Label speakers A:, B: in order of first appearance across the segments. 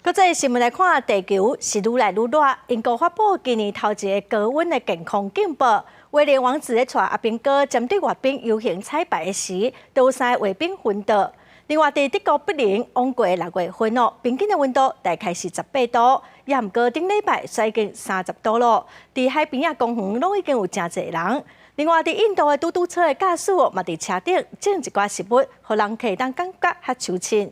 A: 國際新聞來看，地球是愈來愈熱。英國發布今年頭一个高溫的健康警報。威廉王子咧帶阿兵哥針對閱兵遊行彩排的時，都有三个衛兵昏倒。另外，佇德國柏林，往過6月份哦，平均的溫度大概是18度，也毋過頂禮拜已經30度咯。佇海邊仔公園攏已經有誠濟人。另外，佇印度的嘟嘟車的駕駛哦，嘛佇車頂種一寡食物，予人客當感覺較舒凊。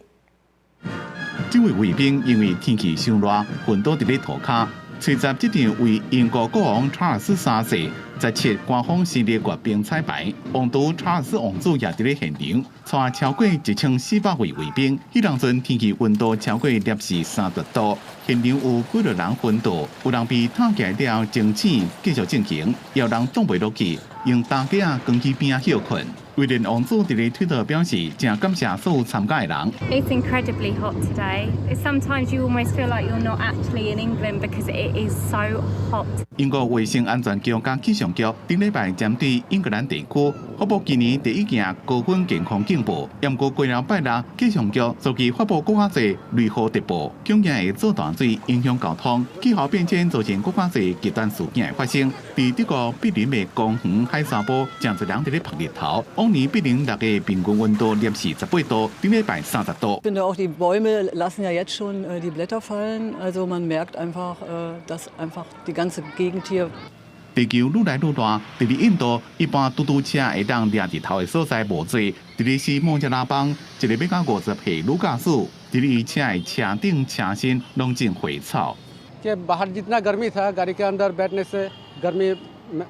B: 這位衛兵因為天氣傷熱，昏倒佇咧塗跤。隨集這場為英國國王查爾斯三世17官方生日閱兵彩排，王儲查爾斯王子也佇咧現場，帶超過1400位衛兵。彼當陣天氣溫度超過攝氏30度，現場有幾個人昏倒，有人被罩起來了後清醒，繼續進行，也有人擋袂落去，用擔架仔扛去邊仔歇睏。威廉王子佇咧推特表示，誠感謝所有參加的人。
C: It's incredibly hot today. Sometimes you almost feel like you're not actually in England because it is so hot.
B: 英國衛生安全局佮氣象局頂禮拜針對英格蘭地區發布今年第一件高溫健康警報。毋過過了拜六，氣象局隨即發布閣較濟雷雨特報，恐驚會做大水影響交通。氣候變遷造成閣較濟極端事件的發生。佇德國柏林的公園海沙坡，誠濟人佇咧曬日頭。往年柏林6月平均溫度攝氏18度，頂禮拜30度。
D: Ich finde auch, die Bäume lassen ja jetzt schon die Blätter fallen. Also man merkt einfach, dass einfach die ganze Gegend hier
B: 地球愈來愈熱，佇咧印度，一般嘟嘟車會當掠日頭的所在無濟。佇咧西孟加拉邦，一個欲到50歲女駕駛，佇咧伊車的車頂車身攏種花草。
E: कि बाहर जितना गर्मी था, गाड़ी के अंदर बैठने से गर्मी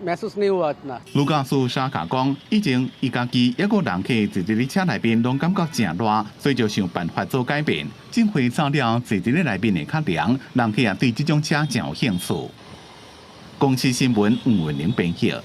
E: महसूस नहीं हुआ इतना。
B: 女駕駛沙卡講，以前伊家己抑閣人客坐佇咧車內面攏感覺誠熱，所以就想辦法做改變。種花草了，坐佇咧內面會較涼，人客也對這種車誠有興趣。公視新聞吳文玲編譯。